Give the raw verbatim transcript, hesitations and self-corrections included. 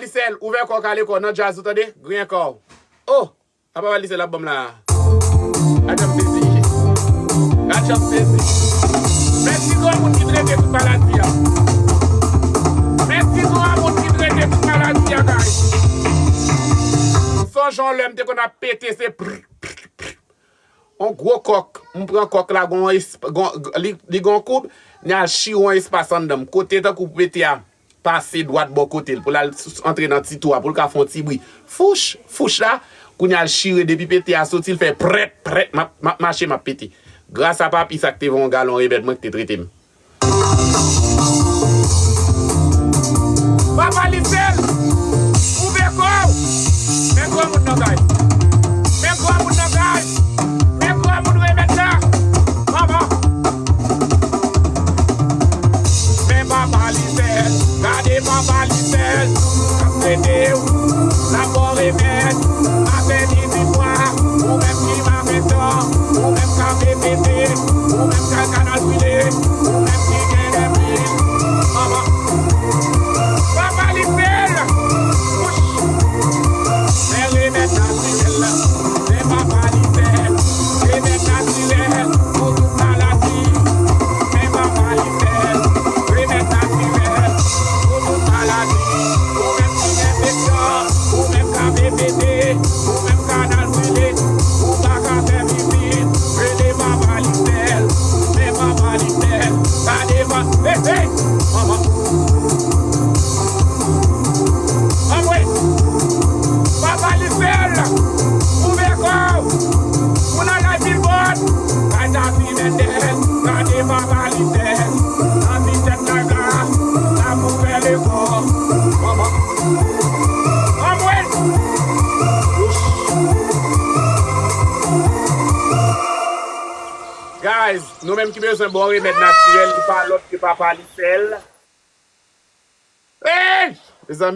Lisèl, ouvè kò w, kale kò w nan djaz ou, tande? Griyen kò w. Oh! Apa Papa Lisèl ap ban m la? Gad jan m sezi. Gad jan m sezi. Mèsi gon moun ki trete tout maladi a. Mèsi gon moun ki trete tout maladi a, guys. M sonje yon lè m te konn ap pete, se prr, prr, prr. On gwo kòk, m pran kòk la, gon esp-, gon, li, li gon koub, n al chire yon espas anndan m. Kote tankou pete a pase dwat bò kote l, pou l al s-, antre nan ti twou a, pou l ka fè yon ti bri. Fouch, fouch la, kounye a l chire, depi pete a soti, l fè prèt, prèt, m ap, m ap mache, m ap pete. Gras a papi sa k te voye yon galon remèd mwen, k te trete m. Papa Lisèl, ouvè kò w. Men granmoun nan kay. Men granmoun nan kay. Men granmoun remèd la. Mama. Men Papa Lisèl, gade Papa Lisèl, ap trete w, l ap ba w remèd, maten, midi, swa, ou menm ki marenton, ou menm k ap repete, ou menm k al kanal brile, ou menm ki gen dèpil. Mama. Papa Lisèl, wouch. Men remèd natirèl la. Men Papa Lisèl, remèd natirèl pou tout maladi. Men Papa Lisèl, remèd natirèl pou tout maladi. Ou menm ki gen enfeksyon, ou menm k ap repete, ou menm kanal brile, ou pa ka fè pitit, rele Papa Lisèl, men Papa Lisèl, gade pa, hey, hey, manman. Anmwe! Papa Lisèl! Ouvè kò w! Moun nan live Billboard! Gade David Mendel! Gade Papa Lisèl! Nan ti tèt live la! Sa pou fè lekò! Manman! Anmwe! Wouch! Guys, nou menm ki bezwen bon remèd natirèl, li pa lòt ke Papa Lisèl. Hey! Mezanmi,